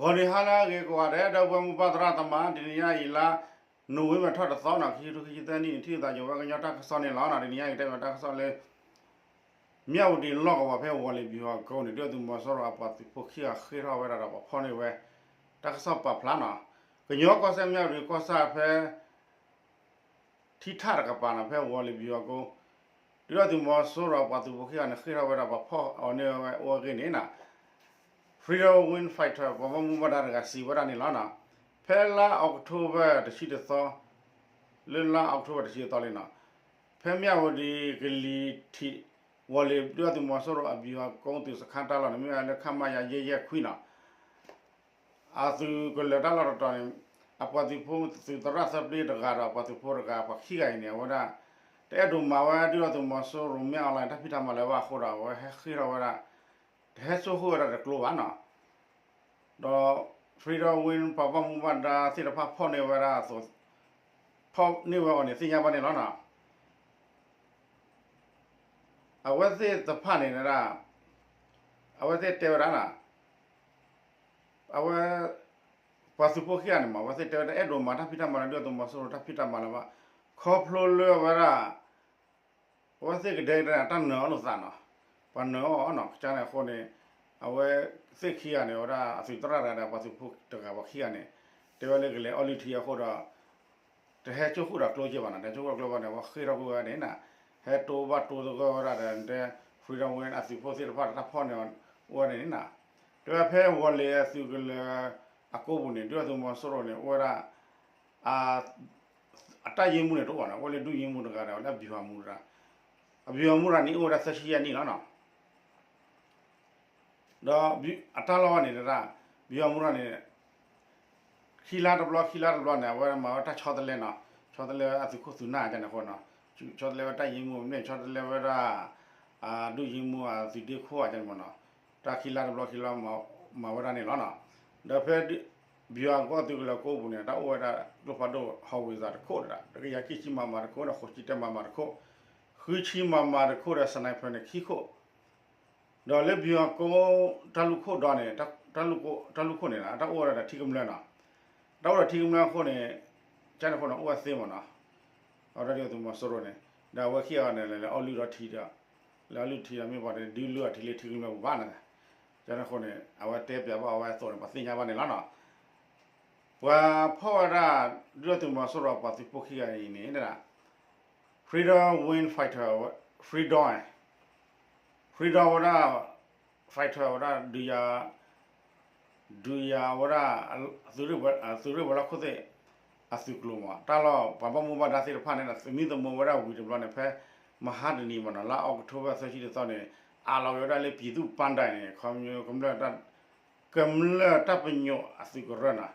ဂီၤနံၤဟါလၢအဂ့ၤကိးဂၤဒဲး ဒီပုၢ်ဝဲၢ်မိၢ်ပၢ်သရၣ်သမါ တနံၤညါအံၤလါ နိၣ်ဝ့ဘၢၣ်ထီၣ်တသီနီၤ ခံကထိခံဆံသၢနံၣ်န့ၣ် ထံၣ်သးယိၤဝဲကညီတၢ်ကစီၣ်န့ၣ်လီၤ. တနံၤညါအံၤတဲဝဲတၢ်ကစီၣ်လၢ မၠၣ်ဝတံၤလီၢ်ကဝီၤဖဲဝီၤလ့ၤဘံၣ်ဟီၣ်ကိန့ၣ် ဒုၣ်ဒါသုးမီၤစိရိၤအပှၤသုးဖိခံဂၤဃ့ၢ်ထီၣ်ဝဲဒၣ်ဒီးပှၤဖီၣ်န့ၢ်ဝဲ တၢ်ကစီၣ်ပာ်ဖျါနီၤ, ကညီကီၢ်စဲၣ်မၠၣ်ဝတံၤကီၢ်ဆၣ်ဖဲ ထံထၣ်တကပၤနီၤ ဖဲဝီၤလ့ၤဘံၣ်ဟီၣ်ကိ ဒုၣ်ဒါသုးမီၤစိရိၤအပှၤသုးဖိခံဂၤန့ၣ် ဃ့ၢ်ထီၣ်ဝဲဒၣ်ပှၤဖီၣ်အီၤန့ၢ်ဝဲအိၣ်အဂ့ၢ်န့ၣ်နီၤ Freedom Wing Fighter ပှၤဘၣ်မူဘၣ်ဒါတဂၤစံးဝဲဒၣ်န့ၣ်လီၤနီၤ, ဖဲလါအီးကထိဘၢၣ်တဆံတသီ လၢလါအီးကထိဘၢၣ်တဆံတသီလံနီၤ, ဖဲမၠၣ်ဝတံၤကလံၤထံး ဝီၤလ့ၤဒုၣ်ဒါသုးမီၤစိရိၤအဘံၣ်ဟီၣ်ကိသုးစခါတၢ်လီၢ်န့ၣ် မ့ၢ်ဝဲလၢ ခမရ ယဲၢ်ယဲၢ်ခွံနီၤ အသုးကလၢၤတၢ်လီၢ်တတီၤန့ၣ် အပှၤသုးဖိသုးသရၣ်သၢပျ့တဂၤဒီး အပှၤသုးဖိတဂၤ ပှၤခံဂၤအံၤန့ၣ် အဝဲဒၣ် တအဲၣ်ဒိးမၤဝဲဒုၣ်ဒါသုးမီၤစိရိၤမ့ၢ်အီၤလၢတၢ်ဖံးတၢ်မၤလၢၤဘၣ်အဃိဒီး အဝဲဟဲဃ့ၢ်ထီၣ်ဝဲဒၣ် တဟဲစိာ်ဃုာ်ဝဲဒၣ်တကျိဘၣ်နီၤ, ဒီး Freedom Wing ပှၤဘၣ်မူဘၣ်ဒါသ့ၣ်တဖၣ်ဖီၣ်န့ၢ်ဝဲဒၣ်အသိး ဖီၣ်န့ၢ်ဝဲအီၤန့ၣ် သ့ၣ်ညါဘၣ်န့ၣ်လီၤနီၤ အဝဲသ့ၣ်တဖၣ်န့ၣ်ဒၣ် အဝဲသ့ၣ်တဲဝဲဒၣ်နီၤ အဝဲ ပှၤသုးဖိခံဂၤန့ၣ်မး အဝဲသ့ၣ်တဲဝဲဒၣ် အဲၣ်ဒိးမၤတၢ်ဖံးတၢ်မၤလၢဒုၣ်ဒါသုးမီၤစိရိၤတၢ်ဖံးတၢ်မၤလၢၤဘၣ်, ခီဖျိလၢအဝဲဒၣ် အဝဲသ့ၣ်ကဒဲကဒဲတၢ်နၢၤအီၤလိာ်သးနီၤ, ပှၤနၢၤအီၤနီၤ ကန့ၣ်အဃိန့ၣ် အဝဲသ့ၣ်ခံဂၤန့ၣ် အဝဲဒၣ်အသုးသရၣ်တဂၤဒီး ပှၤသုးဖိတဂၤ ပှၤခံဂၤန့ၣ် တဲဝဲလၢကလဲၤအီလုၢ်ထံအဃိဒီး တဟဲစိာ်ဃုာ်ဒီးကျိက့ဘၣ်နီၤ, တဟဲစိာ်ဃုာ်ကျိဘၣ်န့ၣ် အဝဲဃ့ၢ်ထီၣ်ကွံာ်ဝဲန့ၣ်နီၤ, ဟဲတိၢ်ဘၣ်တိၢ်သဂၢၢ်ဝဲဒၣ်ဒီး တဲ Freedom Wing အသုးဖိသ့ၣ်တဖၣ်တၢ်ဖီၣ်န့ၢ်အီၤအိၣ်ဝဲန့ၣ်နီၤ, တဲဝဲဖဲဝီၤလ့ၤအသုးကလၢၤအကိပူၤန့ၣ် ဒုၣ်ဒါသုးမီၤစိရိၤန့ၣ် အိၣ်ဝဲဒၣ် အတၢ်ယ့မူန့ၣ်တအိၣ်ဘၣ်နီၤ, အိၣ်လၢဒုၣ်ယ့မူတဂၤဒီး လၢအဘံၣ်ဟီၣ်မူတဂၤ, အဘံၣ်ဟီၣ်မူတဂၤန့ၣ် အိၣ်ဝဲဒၣ်သၢဆံယဲၢ်နံၣ်လီၤနီၤ, ဒီးအတၢ်လီၢ်ဝဲန့ၣ်တဒၣ် ဘံၣ်ဟီၣ်မူတဂၤန့ၣ် ခံလါတဘျီ ခံလါတဘျီန့ၣ် အဝဲမၤဝဲတၢ်ဆီတလဲနီၤ, ဆီတလဲဝဲအသုးခိၣ်သုးနၢ်ကန့ၣ်အဃိနီၤ, ဆီတလဲဝဲတၢ်ယ့မူ မ့ၢ်ဆီတလဲဝဲဒၣ် ဒုၣ်ယ့မူအသုးဒ့ခိၣ်အကန့ၣ်မ့ၢ်နီၤ, တၢ်ခံလါတဘျီခံလါ မၤဝဲဒၣ်န့ၣ်လီၤနီၤ, ဒီးဖဲ ဘံၣ်ဟီၣ်ကီၢ်သုးကလၢၤကိပူၤန့ၣ် တၢ်အိၣ်ဝဲဒၣ်ကျိဖးဒိၣ် howitzer တခိၣ်ဒီး တကယၤခံဆံ MM တခိၣ်ဒီး ဃိးဆံတၢ MM တခိၣ်, ဃုဆံ MM တခိၣ်ဒီး sniper န့ၣ်ခံခိၣ်, ဒီးလၢဘံၣ်ဟီၣ်ကီၢ်တၢ်လူၢ်ခိၣ်ဒီန့ၣ် တၢ်လူၢ်ခိၣ်န့ၣ် တၢ်အိၣ်ဝဲဒၣ်ဒီးထံကမျၢၢ်နီၤ, တၢ်အိၣ်ဒီးထံကမျၢၢ်အဃိန့ၣ် ကန့ၣ်အဃိန့ၣ် အိၣ်ဝဲသ့မ့ၢ်နီၤ, အဝဲဒၣ်ဒုၣ်ဒါသုးမီၤစိရိၤန့ၣ် ဒီးအဝဲခံဂၤန့ၣ် လဲၤအီလုၢ်ဒီးထံဒီး လဲၤအီလုၢ်ထံဒီးမ့ၢ်ပှၤဒုးလုၢ်အီထံလၢထံကမျၢၢ်ပူၤဘၣ်န့ၣ်, ကန့ၣ်အဃိန့ၣ် အဝဲတဲပၠးဘၣ်အဝဲအသိးန့ၣ် ပှၤသ့ၣ်ညါဘၣ်န့ၣ်လီၤနီၤ, ပှၤဖီၣ်ဝဲဒၣ် ဒုၣ်ဒါသုးမီၤစိရိၤပှၤသုးဖိခံဂၤအံၤန့ၣ် Freedom Wing Fighter, Freedom, Freedom ဝဲဒၣ် fighter ဝဲဒၣ် ဒုးယၤ ဒုးယၤဝဲဒၣ် သုးရ့ၣ်ဝဲၤလီၢ်ခိၣ်သ့ၣ် အသုးကျိၤမး တၢ်လီၢ်ပှၤဘၣ်မူဘၣ်ဒါသ့ၣ်တဖၣ်န့ၣ်ဒီး သမံသမိးဝဲဒၣ်ဝံၤတဘျီန့ၣ် ဖဲမဟါတနံၤမးနီၤ လါအီးကထိဘၢၣ်သၢဆံတသီန့ၣ် အးလီၤက့ၤဝဲဒၣ်လၢ ပြည်သူ့ပန်းတိုင်န့ၣ် ခီဖျိကမျၢၢ် ကမျၢၢ်တၢ်ပညိၣ်အသုးကရၢနီၤ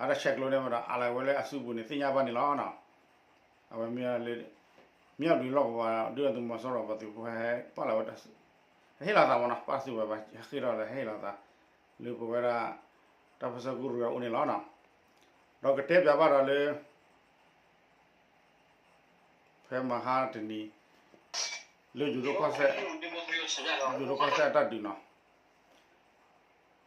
အတၢ်ဆဲးကျိးန့ၢ်ဝဲဒီး အးလီၤဝဲလၢအစုပူၤန့ၣ် သ့ၣ်ညါဘၣ်န့ၣ်လီၤနီၤ. အဝဲမ့ၢ်လၢ မၠၣ်ဝတံၤလီၢ်ကဝီၤ ဒုၣ်ဒါသုးမီၤစိရိၤပှၤသုးဖိဟဲပာ်လီၤဝဲတၢ်စု ဟဲဟ့ၣ်လီၤသးမးနီၤ ပာ်စုဝဲဘၣ် ဟဲဃ့ၢ်ထီၣ်လၢဟဲဟ့ၣ်လီၤသး လၢပဝဲဒၣ် တၢ်ပၢၢ်ဆၢကရူၢ်အအိၣ်န့ၣ်လီၤနီၤ. ဒီးကတဲပၠးဘၣ်ဒီးလၢ ဖဲမဟါတနံၤ လၢယိၤဒိၣ်ကီၢ်စဲၣ် ယိၤဒိၣ်ကီၢ်စဲၣ်အတၢ်ဒုးနီၤ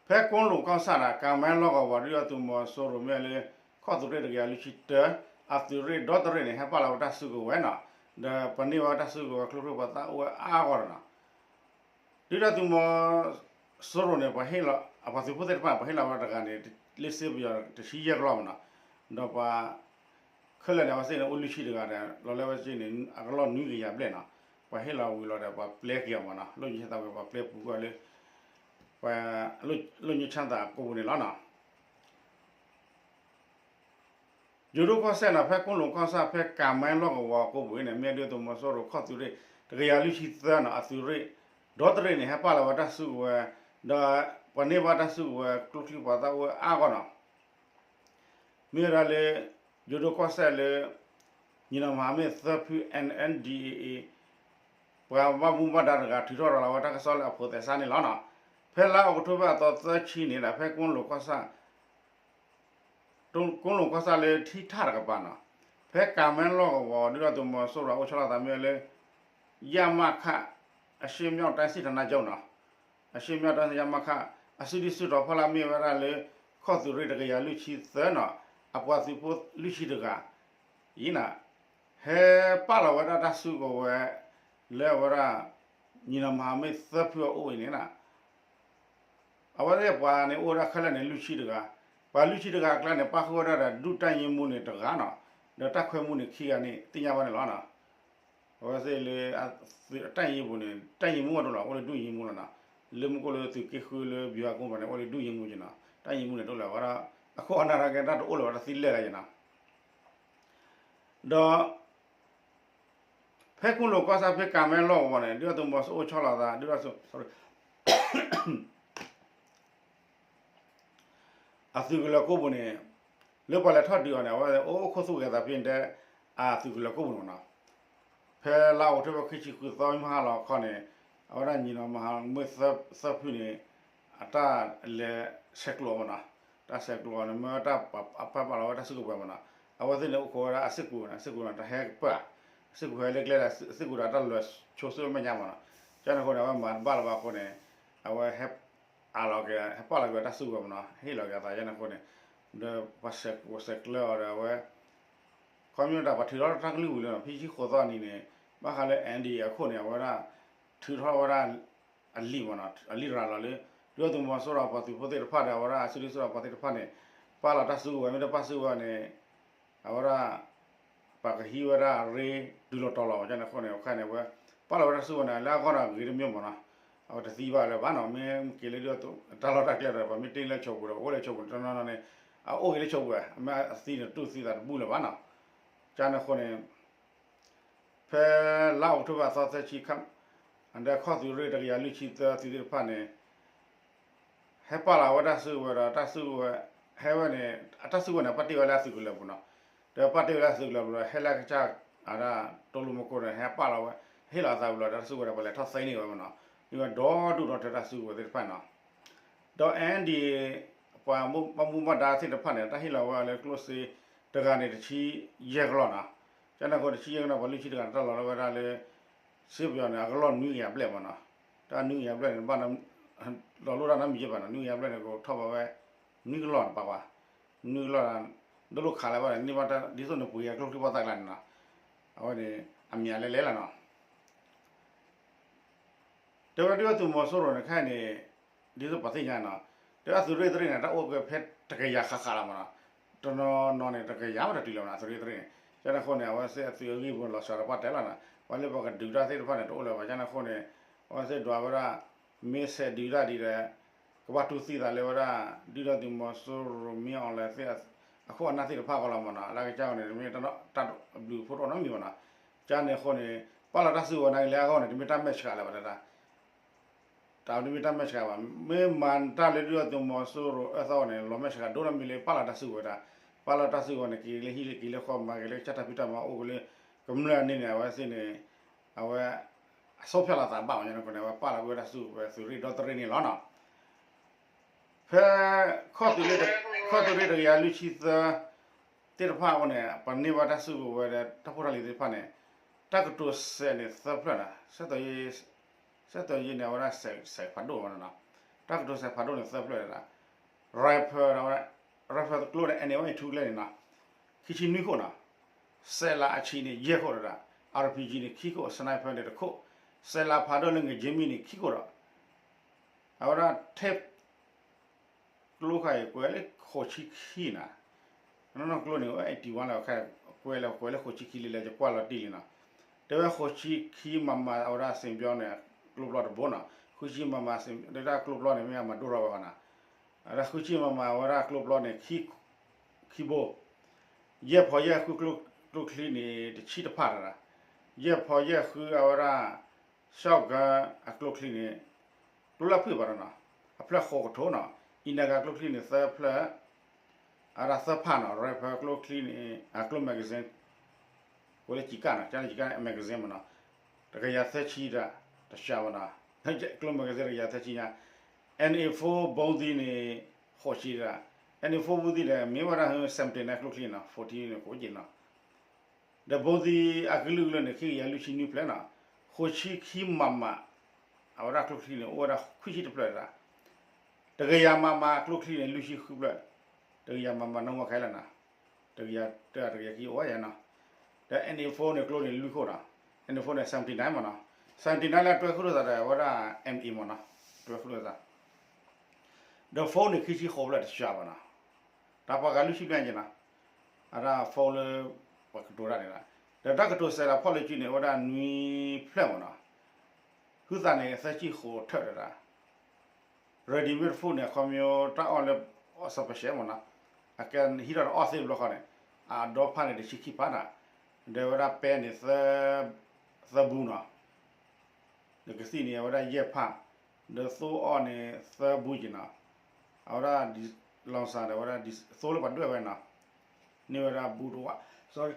ဖဲကိလိာ်ကီၢ်ဆၣ်န့ၣ် ကၤမဲလီၢ်ကဝီၤ ဒုၣ်ဒါသုးမီၤစိရိၤမ့ၢ်လၢ ခီၣ်သုးရ့ၣ်တကယၤလွံၢ်ဆံတၢ အသုးရ့ၣ်ဒီတရ့ၣ်န့ၣ် ဟဲပာ်လီၤဝဲတၢ်စုကဝဲၤနီၤ ဒီးပှၤန့ၢ်ဝဲတၢ်စုကဝဲၤ ကျိချံပှၤသၣ်အိၣ်ဝဲအါဂီၢ်နီၤ ဒုၣ်ဒါသုးမီၤစိရိၤန့ၣ် ပှၤဟ့ၣ်လီၤ အပှၤသုးဖိသ့ၣ်တဖၣ်န့ၣ် ပှၤဟ့ၣ်လီၤဝဲတဂၤန့ၣ် လၢစ့ပယီၤတဆံယဲၢ်ကလီၢ်မးနီၤ ဒီးပှၤ ခဲလၢာ်န့ၣ် အဝဲသ့ၣ်န့ၣ် အိၣ်လွံၢ်ဆံတဂၤဒီး လီၤလၢအဝဲသ့ၣ်န့ၣ် အကလီၢ်နွံကယၤဘျဲၣ်နီၤ ပှၤဟ့ၣ်လီၤဝံၤလီၤဒီး ပှၤပျဲက့ၤအီၤမးနီၤ လိၣ်ညိၣ်ဆၣ်သးဝဲ ပှၤပျဲပူၤကွံာ်လၢ ပှၤ လိၣ်ညိၣ်ဆၣ်သးကိးပူၤန့ၣ်လီၤနီၤ ယိၤဒိၣ်ကီၢ်စဲၣ်နီၤ ဖဲကိလိာ်ကီၢ်ဆၣ် ဖဲကၤမဲလီၢ်ကဝီၤကိးပူၤအံၤန့ၣ် မ့ၢ်ဒုၣ်ဒါသုးမီၤစိရိၤခီၣ်သုးရ့ၣ် တကယၤလွံၢ်ဆံသၢနီၤ အသုးရ့ၣ် ဒီတရ့ၣ်န့ၣ် ဟဲပာ်လီၤဝဲတၢ်စုကဝဲၤ ဒီးပှၤန့ၢ်ဘၣ်တၢ်စုကဝဲၤ ကျိချံပှၤသၣ်အိၣ်ဝဲအါဂီၢ်နီၤ မ့ၢ်ဝဲဒၣ်လၢ ယိၤဒိၣ်ကီၢ်စဲၣ်လၢ ညီနောင်မဟာမိတ်သၢဖု NNDAA ပှၤဘၣ်မူဘၣ်ဒါတဂၤ ထုးထီၣ်ရၤလီၤဝဲတၢ်ကစီၣ်လၢအဖိးသဲစးန့ၣ်လီၤနီၤ. ဖဲလါအီးကထိဘၢၣ်အသီသၢဆံန့ၣ်ဒီး ဖဲကိလိာ်ကီၢ်ဆၣ် ကိလိာ်ကီၢ်ဆၣ်လၢထံထၣ်တကပၤနီၤ, ဖဲကၤမဲလီၢ်ကဝီၤ ဒုၣ်ဒါသုးမီၤစိရိၤအိၣ်ဆီလီၤသးမ့ၢ်ဝဲလၢ ရမခ အရှေ့မြောက်တိုင်းစစ်ဌာနချုပ်နီၤ အရှေ့မြောက်တိုင်း ရမခ အစုဒုၣ်စုတီၤဖီလာ်မ့ၢ်ဝဲဒၣ်လၢ ခီၣ်သုးရ့ၣ်တကယၤလွံၢ်ဆံသၢနီၤ, အပှၤသုးဖိလွံၢ်ဆံတဂၤ အံၤန့ၣ် ဟဲပာ်လီၤဝဲဒၣ်တၢ်စုကဝဲၤ လၢအဝဲဒၣ် ညီနောင်မဟာမိတ်သၢဖုအအိၣ်အံၤန့ၣ် အဝဲသ့ၣ်ပှၤန့ၣ်အိၣ်ဝဲဒၣ်ခဲလၢာ်န့ၣ် လွံၢ်ဆံတဂၤ, ပှၤလွံၢ်ဆံတဂၤအကျါန့ၣ် ပၣ်ဃုာ်ဝဲဒၣ်ဒီးဒုတပ်ရင်းမှူးန့ၣ်တဂၤနီၤ, ဒီးတပ်ခွဲမှူးန့ၣ်ခံဂၤန့ၣ် သ့ၣ်ညါဘၣ်န့ၣ်လီၤနီၤ. အဝဲသ့ၣ်လၢ တပ်ရင်းမှူးန့ၣ် တပ်ရင်းမှူးအဒိလီၤ, အိၣ်လၢဒုတပ်ရင်းမှူးလီၤနီၤ. လၢမူခိၣ်လၢသုးက့ဃုလၢဗျူဟာကုန်းဘၣ်န့ၣ် အိၣ်လၢဒုတပ်ရင်းမှူးက့နီၤ, တပ်ရင်းမှူးန့ၣ်တအိၣ်လၢၤဘၣ်ဒီး အခိၣ်အနၢ်တၢ်ကဲတၢ်တအိၣ်လၢၤဘၣ်ဒီးသံလၢာ်လၢၤက့နီၤ. ဒီး ဖဲကိၣ်လိာ်ကီၢ်ဆၣ်ဖဲကၤမဲလီၢ်ကဝီၤန့ၣ် ဒုၣ်ဒါသုးမီၤစိရိၤအိၣ်ဆီလီၤသး ဒုၣ်ဒါသုး အသုးကလၢၤကိးပူၤန့ၣ် လၢပှၤလဲၤထီၣ်ဒုးအီၤန့ၣ် အဝဲအိၣ်ခိၣ်သူၣ်ဂဲၤသးဖဲန့ၣ်တဲ အသုးကလၢၤကိးပူၤန့ၣ်မနီၤ. ဖဲလါအီးကထိဘၢၣ်ခံဆံဃုသီမဟါလီၤခီန့ၣ် အဝဲဒၣ်ညီနောင်မဟာမိတ်သၢဖုန့ၣ် အတၢ်လဲၤဆဲးကျိးမနီၤ. တၢ်ဆဲးကျိးန့ၣ် မ့ၢ်တၢ်ပာ်ဖးပာ်လီၤဝဲတၢ်စုကဝဲၤမနီၤ. အဝဲသ့ၣ်န့ၣ်အိၣ်ခိးဝဲဒၣ်အစ့ၢ်ကီးန့ၣ် အစ့ၢ်ကီးန့ၣ် တဟဲကပၢၢ် အစ့ၢ်ကီးဟဲလၢကျဲဒီး အစ့ၢ်ကီးဒီးတၢ်လဲၤဆိဆူမဲာ်ညါမနီၤ. ကန့ၣ်အဃိန့ၣ် အဝဲမၤတဘၣ်လၢၤဘၣ်အဃိန့ၣ် အဝဲဟဲအးလီၤက့ၤ ဟဲပာ်လီၤက့ၤဝဲတၢ်စုကဝဲၤမနီၤ, ဟ့ၣ်လီၤက့ၤအသးကန့ၣ်အဃိန့ၣ် ဒီးပှၤဆဲးကျိးဆဲးကျၢအီၤဒီးအဝဲ ခီပညီတၢ်ပှၤထုးထီၣ်တၢ်ကလုၢ်ဝံၤလံနီၤ, ဖဲဆံဃိးသီအနံၤန့ၣ် ဘၣ်ဃးလၢ N D A အခိၣ်န့ၣ် အဝဲဒၣ် ထုးထီၣ်ဝဲဒၣ် အလံာ်မနီၤ, အလံာ်ရၤလီၤလၢ ဒုၣ်ဒါသုးမီၤစိရိၤပှၤသုးဖိသ့ၣ်တဖၣ်ဒီး အဝဲဒၣ်အစုဒုၣ်စုတီၤပှၤသ့ၣ်တဖၣ်န့ၣ် ပာ်လီၤတၢ်စုကဝဲၤ မ့ၢ်တပာ်စုကဝဲၤန့ၣ် အဝဲဒၣ် ပှၤကဟံးဝဲဒၣ်ရ့တုၤလီၤတီၤလီၤ ကန့ၣ်အဃိန့ၣ် အခါန့ၣ် အဝဲ ပာ်လီၤဝဲဒၣ်စုကဝဲၤန့ၣ် လၢအဂီၢ်ဒီးဂ့ၤတမံၤမနီၤ, အဝဲတသံဘၣ်လၢၤဘၣ်နီၤ, မ့ၢ်က့ၤလၢဒုၣ်ဒါသုးတၢ်လီၢ်တၢ်ကျဲဒီး ပှၤမ့ၢ်တ့လၢဆိးပူၤဒီး အိၣ်လၢဆိးပူၤတနီၤနီၤန့ၣ် အအိၣ်ဂ့ၤလၢဆိးပူၤ, အမ့ၢ်အသံန့ၣ်တူၢ်သံသးတဘူၣ်လၢၤဘၣ်နီၤ, ကန့ၣ်အဃိန့ၣ် ဖဲလါအီးကထိဘၢၣ်အသီသၢဆံခါ အဒီးခီၣ်သုးရ့ၣ်တကယၤလွံၢ်ဆံသၢသုးသ့ၣ်တဖၣ်န့ၣ် ဟဲပာ်လီၤဝဲတၢ်စုကဝဲၤဒီး တၢ်စုကဝဲၤ ဟဲဝဲန့ၣ် အတၢ်စုကဝဲၤန့ၣ် ပာ်တ့ၢ်ဝဲလၢအသုးကလၢၤပူၤနီၤ, ဒီးပာ်တ့ၢ်ဝဲလၢအသုးကလၢၤပူၤဒီး ဟဲလၢကစၢ်အဒၣ်တိလိာ်မူခိၣ်န့ၣ် ဟဲပာ်လီၤဝဲ ဟ့ၣ်လီၤအသးဝံၤလီၤဒီး တၢ်စုကဝဲၤဒီးပှၤလဲၤထီၣ်သ့န့ၢ်ဝဲမနီၤ, မ့ၢ်ဝဲဒီဒူၣ်ဒီထၢတၢ်စုကဝဲၤသ့ၣ်တဖၣ်နီၤ, ဒီး N D A ပှၤဘၣ်မူဘၣ်ဒါသ့ၣ်တဖၣ်န့ၣ် တၢ်ဟ့ၣ်လီၤဝဲလၢကျိၣ်စ့တဂၤန့ၣ် တဆံယဲၢ်ကလီၢ်နီၤ, ကန့ၣ်အဃိ တဆံယဲၢ်ကလီၢ် ပှၤလွံၢ်ဆံတဂၤန့ၣ် တၢ်လီၤလၢဝဲဒၣ်လၢ စ့ပယီၤန့ၣ် အကလီၢ်နွံကယၤဘျဲၣ်မနီၤ, တၢ်နွံကယၤဘျဲၣ်န့ၣ် ဘၣ်လီၤလိၣ်တၢ်နီတမံၤဘၣ်နီၤ, နွံကယၤဘျဲၣ်န့ၣ် ကထီၣ်ဘၣ်ဝဲ နွံကလီၢ်န့ၣ်ပာ်ကွၢ်, နွံကလီၢ် ဒိၣ်လိာ်ခးလၢၤဘၣ်န့ၣ် န့ၢ်ဘၣ်တၢ်ဒ်သိးန့ၣ် ပှ့ၤအကျိချံပီၣ်သၣ်ကျါန့ၣ်နီၤ, အဝဲန့ၣ် အမံၤအလဲလဲလီၤနီၤ တဲဝဲဒၣ်ဒုၣ်ဒါသုးမီၤစိရိၤန့ၣ်ခဲအံၤန့ၣ် ဒ်သိးပှၤသ့ၣ်ညါနီၤ, တဲဝဲဒၣ်သုးရ့ၣ်တရ့ၣ်န့ၣ် တၢ်အိၣ်က့ၤဖဲတကယၤဃးဃးလီၤမနီၤ, တနီၤနီၤန့ၣ် တကယၤမးတတုၤလၢၤမနီၤ, သုးရ့ၣ်တရ့ၣ်န့ၣ် ကန့ၣ်အဃိန့ၣ် အဝဲသ့ၣ်အသုးအဂံၢ်ပူၤလီၤစှၤဒီးပှၤတဲလီၤနီၤ, ပှၤလၢပှၤကဒုးတၢ်သ့ၣ်တဖၣ်န့ၣ် တအိၣ်လၢၤဘၣ် ကန့ၣ်အဃိန့ၣ် အဝဲသ့ၣ်ဒွးဝဲဒၣ် မ့ၢ်ဆဲးဒုးတၢ်ဒ်ဒီး ကဘၣ်တူၢ်သံသးလၢဝဲဒၣ် ဒုၣ်ဒါသုးမီၤစိရိၤမ့ၢ်အီၤလဲၣ်သ့ၣ် အခိၣ်အနၢ်သ့ၣ်တဖၣ်အဂီၢ်လီၤမနီၤ, လၢကစၢ်အဂီၢ်န့ၣ် တမ့ၢ်တၢ်ဘျုးဖိတအိၣ်နီတမံၤမနီၤ, ကန့ၣ်အဃိန့ၣ် ပာ်လီၤတၢ်စုကဝဲၤန့ၣ်လၢအဂီၢ်န့ၣ် တမ့ၢ်တၢ်မဲာ်ဆှးလၢၤဘၣ်တဒၣ် တၢ်တမ့ၢ်တၢ်မဲာ်ဆှးဘၣ်, မ့ၢ်မၤတၢ်လၢဒုၣ်ဒါသုးမီၤစိရိၤအၢသီအဂီၢ်န့ၣ် လီၤမဲာ်ဆှးဒိၣ်နီတမံၤလၢပာ်လီၤတၢ်စုကဝဲၤဒၣ်, ပာ်လီၤတၢ်စုကဝဲၤန့ၣ် က့ၤလၢဟံၣ်လၢက့ၤလၢဃီ မၤက့ၤလၢကစၢ်တၢ်ဖံးတၢ်မၤအိၣ်က့ၤလၢ ကမျၢၢ်န့ၣ်န့ၣ် အဝဲသ့ၣ်န့ၣ် အဝဲ အဆီဖျိလီၤသးဘၣ်မနီၤ, ကန့ၣ် အဝဲပာ်လီၤကွံာ်ဝဲဒၣ်စုကဝဲၤသုးရ့ၣ်ဒီတရ့ၣ်န့ၣ်လီၤနီၤ. ဖဲ ခီၣ်သုးရ့ၣ်တကယၤလွံၢ်ဆံသၢ သ့ၣ်တဖၣ်အအိၣ်န့ၣ် ပှၤန့ၢ်ဘၣ်တၢ်စုကဝဲၤဒီးတၢ်ဖိတၢ်လံၤသ့ၣ်တဖၣ်န့ၣ် တၢ်ကတိၤစဲးန့ၣ်သၢဖျၢၣ်နီၤ, စဲးသီယ့န့ၣ် အဝဲဒၣ်စဲးဖးဒိၣ်မနီၤ, တၢ်ကတိၤစဲးဖးဒိၣ်န့ၣ်သၢဖျၢၣ်ဒၣ် rifle ဝဲ rifle ကျိန့ၣ် N A one A two ကျဲန့ၣ်နီၤ ခံဆံနွံခိၣ်နီၤ, စဲးလၤအဆံးန့ၣ် ယဲၢ်ခိၣ်ဒီး R P G န့ၣ် ခံခိၣ် sniper န့ၣ် တခိၣ်, စဲးလၤဖးဒိၣ်လၢ ငက့မံန့ၣ် ခံခိၣ်ဒီး အဝဲဒၣ်ထဲ ကျိခါအံၤ ကွဲးလၢဃိးဆံခံနီၤ, နီၢ်နီၢ်ကျိန့ၣ် ဝဲ eighty one လီၤ, ကွဲးလၢ ကွဲးလၢဃိးဆံခံလံလၢ ယကွၢ်လီၤတံၢ်လံနီၤ, တဲဝဲဃိးဆံခံ MM အဝဲဒၣ် စင်ပြောန့ၣ် ကျိပျီတဘိနီၤ, ဃုဆံ MM ဒ်တၢ်ကျိပျီန့ၣ် မ့ၢ်အမၤဒိၣ်ထီၣ်ဝဲဘၣ်နီၤ, အဝဲဒၣ်ဃုဆံ MM အဝဲဒၣ်ကျိပျီန့ၣ် ခံဘိ, ယဲၢ်ဖီယဲၢ်ဃုကျိချံန့ၣ် တဆံတဖၣ်တဒၣ်, ယဲၢ်ဖီယဲၢ်ဃုအဝဲဒၣ် ရှော့ဂၢၢ်အကျိချံန့ၣ် ကျိလၢအဖုၣ်ဘၣ်ဒီးနီၤ, အဖျၢၣ်ဃိးကထိနီၤ, အံၤနဂၤကျိချံန့ၣ် သၢဖျၢၣ်, အဝဲဒၣ်သၢဖၣ်နီၤ, rifle ကျိချံန့ၣ် အကျိ magazine ကွဲးလၢစံးကၣ်နီၤ, ကၠါလၢစံးကၣ်န့ၣ် magazine မနီၤ, တကယၤသၢဆံဒီး တစှၤမနီၤ, ကျိ magazine တကယၤသၢဆံညါ, N A four ဘိသံန့ၣ် ဃိးဆံဒီး N A four ဘိသံဒီး မ့ၢ်ဝဲဒၣ် seventeen န့ၣ် ကျိချံနီၤ, fourteen န့ၣ် ကိးက့ၤနီၤ ဒီးဘိသံအကလုာ်ကလုာ်န့ၣ် ခံကယၤလွံၢ်ဆံနွံဖျၢၣ်နီၤ, ဃိးဆံခံ MM အဝဲဒၣ်ကျိချံန့ၣ် အိၣ်ဝဲဒၣ်ခွံဆံတဖျၢၣ်ဒၣ်, တကယၤ MM ကျိချံန့ၣ် လွံၢ်ဆံဃုဖျၢၣ်, တကယၤမးမးနီၢ်မးခဲလၢာ်နီၤ, တကယၤတၢ တကယၤခံအိၣ်ဝဲနီၤ, ဒီး N A four န့ၣ် ကျိန့ၣ်လွံၢ်ခိၣ်နီၤ, N A four န့ၣ် seventy nine မးနီၤ, seventy nine လၢတွဲဃုာ်လိာ်သးဒီး အဝဲဒၣ် M A မးနီၤ, တွဲဃုာ်လိာ်သး ဒီး phone န့ၣ် ခံဆံဃိးဖျၢၣ်တကၢ်ဘၣ်နီၤ, တၢ်ပှၤဂၤလွံၢ်ဆံဖျၢၣ်က့နီၤ, အတၢ် phone လၢ ပှၤကတိၤတၢ်န့ၣ်လီၤ, ဒီးတၢ်ကတိၤစဲးဒီးဖီၣ်လၢစုန့ၣ် အဝဲဒၣ်နွံဖျၢၣ်မးနီၤ, ဟုသးန့ၣ် သၢဆံဃိးထၢၣ်တဒၣ်, ready made food န့ၣ် အခီပညီတၢ်အီၣ်လၢ အီၣ်စီၤပၤရှဲမးနီၤ, အကဟံးထီၣ်ဒီးအီၣ်သ့ၣ်တဘျီဃီန့ၣ်, အဒီဖၣ်န့ၣ် တဆံခံဖၣ်နီၤ, ဒီးအဝဲဒၣ်ပဲန့ၣ် သၢဘူနီၤ ဒီးကသံၣ်န့ၣ် အဝဲဒၣ်ယဲၢ်ဖၣ်, ဒီးသိအီၣ်န့ၣ် သၢဘူက့နီၤ, အဝဲဒၣ် လီၤစၢ်ဒီး အဝဲဒၣ်သိလၢပှၤဒွဲၣ်ဝဲနီၤ, န့ၢ်ဝဲဒၣ်ဘူတဝၣ်, sorry,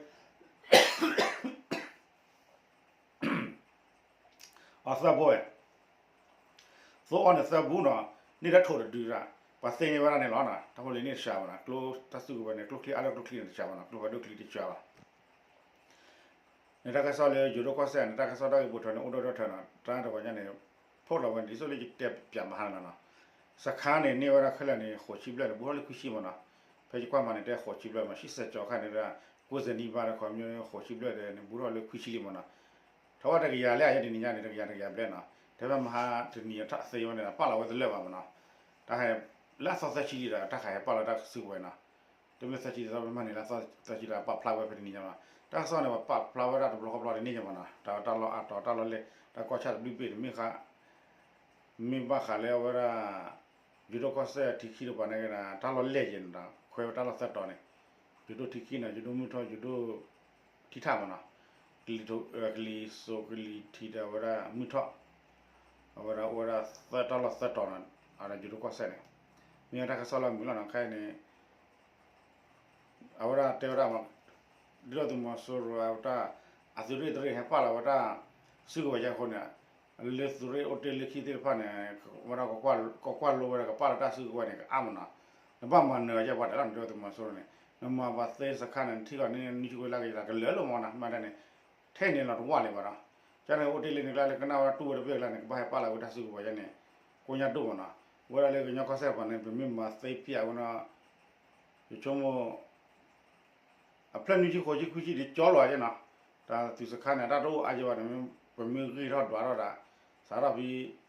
အီၣ်သၢဘူဝဲ, သိအီၣ်န့ၣ်သၢဘူနီၤ, န့ၢ်ဒီးထိၣ်တဒုဒၣ်, ပှၤသ့န့ၢ်ဝဲဒၣ်န့ၣ်လီၤနီၤ, တၢ်ဖိလံၤန့ၣ်တစှၤဘၣ်နီၤ, ကျိတၢ်စုကဝဲၤန့ၣ် ကျိချံအါလၢကျိချံန့ၣ်တစှၤဘၣ်နီၤ, ကျိဖးဒိၣ်ချံတစှၤဘၣ် န့ၣ် တၢ်ကစီၣ်လၢယိၤဒိၣ်ကီၢ်စဲၣ်န့ၣ် တၢ်ကစီၣ်တၢ်ဂ့ၢ်ပိာ်ထွဲန့ၣ် အိၣ်ဒိၣ်ဒိၣ်ထၢနီၤ, တၢ်တဝဲညါန့ၣ် ဖီၣ်လီၤဝဲဒ်သိးလၢယတဲပၠးမဟါလီၤနီၤ, စခါန့ၣ် န့ၢ်ဝဲဒၣ်ခဲလၢာ်န့ၣ် ဃိးဆံဘျဲၣ်န့ၣ် ဘူးထီၣ်လၢခွံဆံမးနီၤ, ဖဲယကွၢ်မးန့ၣ် တဲဃိးဆံဘျဲၣ်မး ဆံဆဲးကၠီၤခါန့ၣ်ဒၣ် ကိးစဲးနံၣ်ဘၣ်ဒီး ခီပညီဃိးဆံဘျဲၣ်ဒီးန့ၣ် ဘူးထီၣ်လၢခွံဆံလံမးနီၤ, ထီၣ်ဝဲတကယၤလၢအယဲၢ်တနံၤညါန့ၣ် တကယၤတကယၤဘျဲၣ်နီၤ, ထဲဖဲမဟါတနံၤအထီၣ်သ့ဝဲန့ၣ် ပာ်လီၤဝဲတလၢာ်ဘၣ်မးနီၤ, တၢ်ဟဲ လၢအသီသၢဆံလံဒီး တၢ်ဃးဟဲပာ်လီၤတၢ်စုကဝဲၤနီၤ, တမ့ၢ်သၢဆံသီ ပမ့ၢ်န့ၣ်လၢသီသၢဆံဒီး ပာ်ဖျါဝဲဖဲတနံၤညါမး, တၢ်ကစီၣ်န့ၣ် ပာ်ဖျါဝဲဒၣ်တဘျီဃီဘျီတန့ၢ်ညါမးနီၤ, တၢ်တၢ်လီၢ်အါတီၤ တၢ်လီၢ်လဲၢ် တၢ်ကီၢ်ဆၣ်တဘျုးဘ့ၣ်န့ၣ် မ့ၢ်ဃါ မ့ၢ်ဘၣ်ဃးလၢအဝဲဒၣ် ယိၤဒိၣ်ကီၢ်စဲၣ်ထံခံတပၤန့ၣ်က့ၤဒီး တၢ်လီၢ်လဲၢ်ယဲၢ်န့ၣ်ဒီး ခွဲးဝဲတၢ်လီၢ်သၢတီၤန့ၣ်, ယိၤဒိၣ်ထံခံနီၤ ယိၤဒိၣ်မုၢ်ထီၣ် ယိၤဒိၣ်ထံထၣ်မးနီၤ, ကလံၤစိးကလံၤထံးဒီးအဝဲဒၣ်မုၢ်ထီၣ်, အဝဲဒၣ်အိၣ်ဝဲဒၣ်သၢတၢ်လီၢ်သၢတီၤနီၤ, အဝဲဒၣ်ယိၤဒိၣ်ကီၢ်စဲၣ်န့ၣ်, မ့ၢ်ဝဲတၢ်ကစီၣ်လၢအမုာ်လီၤနီၤ ခဲအံၤန့ၣ် အဝဲဒၣ်တဲဝဲဒၣ်မး, ဒုၣ်ဒါသုးမီၤစိရိၤအတၢ် အသုးရ့ၣ်တရ့ၣ်ဟဲပာ်လီၤဝဲတၢ်စုကဝဲၤယဲၢ်အဃိန့ၣ်, လၢသုးရ့ၣ်အိၣ်တ့ၢ်လၢခံသ့ၣ်တဖၣ်န့ၣ် ဝဲဒၣ်ကကွၢ်လိဝဲဒၣ်ကပာ်လီၤတၢ်စုကဝဲၤန့ၣ် ကအါမးနီၤ, နဘၣ်မၤနၢၤယဲၢ်ပှၤတၢ်လီၤန့ၣ် ဒုၣ်ဒါသုးမီၤစိရိၤန့ၣ် နမၤဘၣ်သ့စခါန့ၣ် နထံၣ်ကီးန့ၣ် နံၣ်ဆူၣ်ဝဲလၢကယသးကလၢာ်လီၤမးနီၤ မ့ၢ်တၢ်န့ၣ် ထဲန့ၣ်လီၤတဝၢ်လံဘၣ်နီၤ, ကန့ၣ်အိၣ်တ့ၢ်လၢန့ၣ်ကျါလၢကနၣ်ဝဲတူၢ်ဝဲတဘ့ၣ်ကျါန့ၣ် ကဘၣ်ဟဲပာ်လီၤဝဲတၢ်စုကဝဲၤယဲၢ်န့ၣ် ကိညါဒိၣ်မးနီၤ, ဝဲဒၣ်လၢကညီကီၢ်စဲၣ်ပှၤန့ၣ် ပမ့ၢ်မၤသ့ဖျၢၣ်ဝဲနီၤ ယဆိကမိၣ် အဖျၢၣ်နွံဆံဃိးဆံခွံဆံဒ်ကၠီလီၤယဲၢ်နီၤ, တၢ်သုးစခါန့ၣ် အတၢ်တအိၣ်အါယဲၢ်ဘၣ်န့ၣ် ပမ့ၢ်ဂံၢ်ထီၣ်ဒွးထီၣ်ဒၣ် စးထီၣ်ဖဲ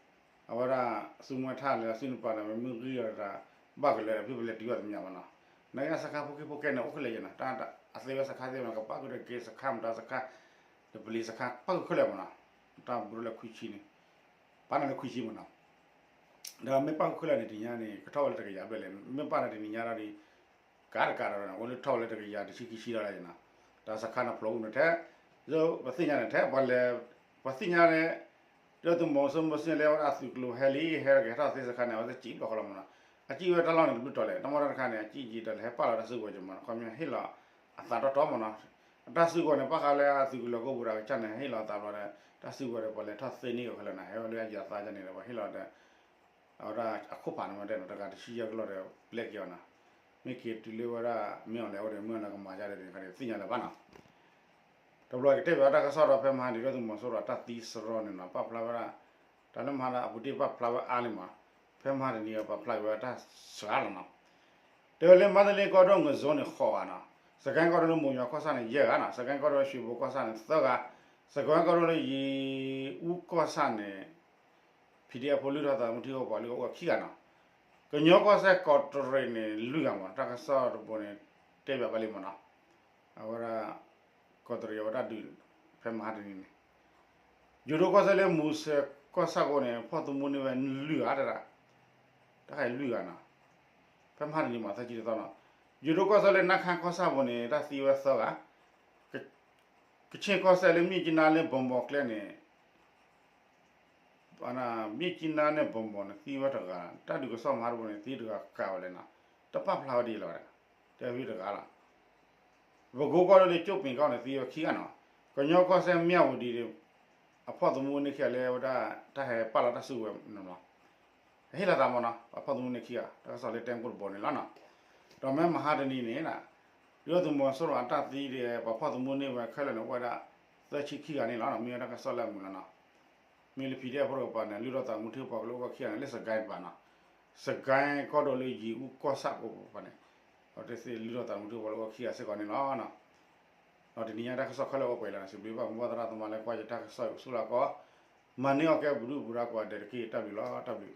အဝဲဒၣ် သုးမွဲထၣ်လဲၤအစုန့ၣ်ပၤန့ၣ် ပမ့ၢ်ဂံၢ်ထီၣ်ဒၣ် ဘၣ်ကလဲၤဒီးဖဲပလဲၤတုၤဘၣ်တမံၤမးနီၤ, နကစခါဖိက့ဖိကဲန့ၣ် အိၣ်ခဲလၢာ်ယဲၢ်နီၤ, တၢ်အသ့ဝဲစခါသ့ၣ်မး ကပၣ်ဃုာ်ဒီးက့စခါမတၤစခါ ဒီးပလံၤစခါ ပၣ်ဃုာ်ခဲလၢာ်မးနီၤ, တၢ်ဘူးထီၣ်လၢခွံဆံန့ၣ် ပာ်န့ၣ်လၢခွံဆံမးနီၤ ဒီးမ့ၢ်ပၣ်ဃုာ်ခဲလၢာ်န့ၣ် တနံၤညါန့ၣ် ကထီၣ်ဝဲလၢတကယၤဘျဲၣ်လဲၣ်, မ့ၢ်ပၣ်န့ၣ်တနံၤညါဒီး ကးတကးဒီး အိၣ်လၢထီၣ်ဝဲလၢတကယၤတဆံခံဆံဒီးလၢယဲၢ်နီၤ, တၢ်စခါန့ၣ်ဖျိးအူန့ၣ်ထဲ, ပသ့ၣ်ညါန့ၣ်ထဲ ပှၤလဲၤ, ပှၤသ့ၣ်ညါန့ၣ်, ဒုၣ်ဒါသုးမီၤစိရိၤမ့ၢ်စ့ၢ်လၢအဝဲဒၣ်အသုးကျိၤဟဲလံ ဟဲက့ၤထီၣ်သ့စခါန့ၣ် အဝဲသ့ၣ်စံးဘျီဃီလီၤမးနီၤ, အစံးဝဲတၢ်လီၢ်န့ၣ်တဘျုးတီၤလဲၣ် တၢ်မီၢ်တၢ်တခါန့ၣ် အစံးယံာ်ဒီးလဲၤဟဲပာ်လီၤတၢ်စုကဝဲၤယဲၢ်မးနီၤ, ခီပညီဟ့ၣ်လီၤ အသးတီတီမးနီၤ, တၢ်စုကဝဲၤန့ၣ် ဘၣ်ဃးလၢအသုးကလၢၤကိးပူၤဒီးအကစၢ်န့ၣ် ဟ့ၣ်လီၤအသးဘျီဒီး တၢ်စုကဝဲၤဒီး ပှၤလဲၤထီၣ်သ့န့ၢ်အီၤခဲလၢာ်နီၤ, ဟဲဝဲလၢအယံၤအသးန့ၣ်ဒီး ပှၤဟ့ၣ်လီၤဒီး အဝဲဒၣ်အခိၣ်ဖးန့ၣ်မ့ၢ်တဲနီၤ တဂၤတဆံယဲၢ်ကလီၢ်ဒီး ပျဲက့ၤအီၤနီၤ, မ့ၢ်က့ၤတုၤလၢဝဲဒၣ် မ့ၢ်အီၤလဲၤအိၣ်ဒီး မ့ၢ်အီၤလဲၤကမၤယါဒီး တဂၤဒီးသ့ၣ်ညါလၢၤဘၣ်နီၤ တဘျီကတဲဘၣ်တၢ်ကစီၣ်ဒီး ဖဲမဟါန့ၣ် ဒုၣ်ဒါသုးမီၤစိရိၤအတၢ်သံစရီန့ၣ်နီၤ ပာ်ဖျါဝဲဒၣ်, တၢ်လၢမဟါဒီးအပူၤတ့ၢ်ပာ်ဖျါဝဲအါလံမး, ဖဲမဟါတနံၤအံၤပာ်ဖျါက့ၤဝဲတၢ်စှၤလီၤနီၤ, တဲဝဲလၢမန္တလေးကီၢ်ဒိၣ်ငဇိုင်းန့ၣ်ဃိးဂၤနီၤ, စစ်ကိုင်းကီၢ်ဒိၣ်လၢမိၢ်ယွၤကီၢ်ဆၣ်န့ၣ် ယဲၢ်ဂၤနီၤ, စစ်ကိုင်းကီၢ်ဒိၣ်လၢရွှေဘိုကီၢ်ဆၣ်န့ၣ် သၢဂၤ, စစ်ကိုင်းကီၢ်ဒိၣ်လၢရေဦးကီၢ်ဆၣ်န့ၣ် PDF ဖိလုၢ်ထီၣ်သးသမူထံကီၢ်ပှၤလုၢ်အိၣ်ခံဂၤနီၤ, ကညီကီၢ်စဲၣ်ကီးတရံးန့ၣ် လွံၢ်ဂၤမး တၢ်ကစီၣ်တဘိန့ၣ် တဲဘၣ်ပၣ်လံမးနီၤ, အဝဲဒၣ် ကီးတရံးအဝဲဒၣ်ဒုး ဖဲမဟါတနံၤန့ၣ် ယိၤဒိၣ်ကီၢ်စဲၣ်လၢမူစဲးကီၢ်ဆၣ်ကိးန့ၣ် ဖီၣ်သမူန့ၢ်ဝဲလွံၢ်ဂၤတဒၣ်, တၢ်ခါအံၤလွံၢ်ဂၤနီၤ, ဖဲမဟါတနံၤမး သၢဆံတသီနီၤ, ယိၤဒိၣ်ကီၢ်စဲၣ်လၢနါခါကီၢ်ဆၣ်ပူၤန့ၣ် တၢ်သံဝဲသၢဂၤ, ကဆ့ၣ်ကီၢ်စဲၣ်လၢမြစ်ကြီးနားလၢဘီမီၤကျဲန့ၣ် မြစ်ကြီးနားန့ၣ် ဘီမီၤန့ၣ် သံဝဲတဂၤ, တၢ်ဒုးကစီၣ်မဟါတဘိန့ၣ် သံတဂၤကးဝဲလဲၣ်နီၤ, တပာ်ဖျါဝဲဒ်လဲၣ်ဝဲဒၣ်, တဲဝဲတဂၤလီၤ. ပကိကီၢ်ဒိၣ်လၢကၠိၣ်ပ့ၤကီၢ်န့ၣ် သံဝဲခံဂၤနီၤ, ကညီကီၢ်စဲၣ်မၠၣ်ဝတံၤန့ၣ် အဖီၣ်သမူန့ၢ်ခံဂၤလၢဝဲဒၣ် တၢ်ဟဲပာ်လီၤတၢ်စုကဝဲၤန့ၣ်လီၤ. ဟ့ၣ်လီၤသးမးနီၤ ပှၤဖီၣ်သမူန့ၢ်ခံဂၤ တၢ်ကစီၣ်လၢတဲကိၣ်တဘိန့ၣ်လီၤနီၤ. ဒီးမ့ၢ်မဟါတနံၤန့ၣ် ဒုၣ်ဒါသုးမီၤစိရိၤအတၢ်သံဒီး ပှၤဖီၣ်သမူန့ၢ်ဝဲခဲလၢာ်န့ၣ် အိၣ်ဝဲဒၣ်သၢဆံခံဂၤန့ၣ်လီၤ. မ့ၢ်ဝဲဒၣ်တၢ်ကစီၣ်လၢအမုာ်လီၤနီၤ. မ့ၢ်လၢ PDF ဖိတကပၤန့ၣ် လုၢ်ထီၣ်သးသမူထံကီၢ်ပှၤကလုာ်အိၣ်ဝဲခံဂၤန့ၣ် လၢစစ်ကိုင်းတပၤနီၤ, စစ်ကိုင်းကီၢ်ဒိၣ်လၢရေဦးကီၢ်ဆၣ်ကိးပူၤန့ၣ် ဒီးတသ့ၣ်လုၢ်ထီၣ်သးသမူထူၣ်ဖီလၢအိၣ်ခံဂၤစ့ၢ်ကီးန့ၣ်လီၤ. ဒီးတနံၤညါတၢ်ကစီၣ်ခဲလၢာ်အိၣ်ပှဲၤလီၤန့ၣ် စံးဘျုးဘၣ်မိၢ်ပၢ်သရၣ်သမါလၢကွၢ်ယတၢ်ကစီၣ်အံၤအိၣ်ဆူၣ်လၢကီး, မၤန့ၢ်အီၣ်ကဲပဒုၣ်ပဒါကိးဂၤဒဲးတက့ၢ်. တၢ်ဘျုးလီၤ. တၢ်ဘျုး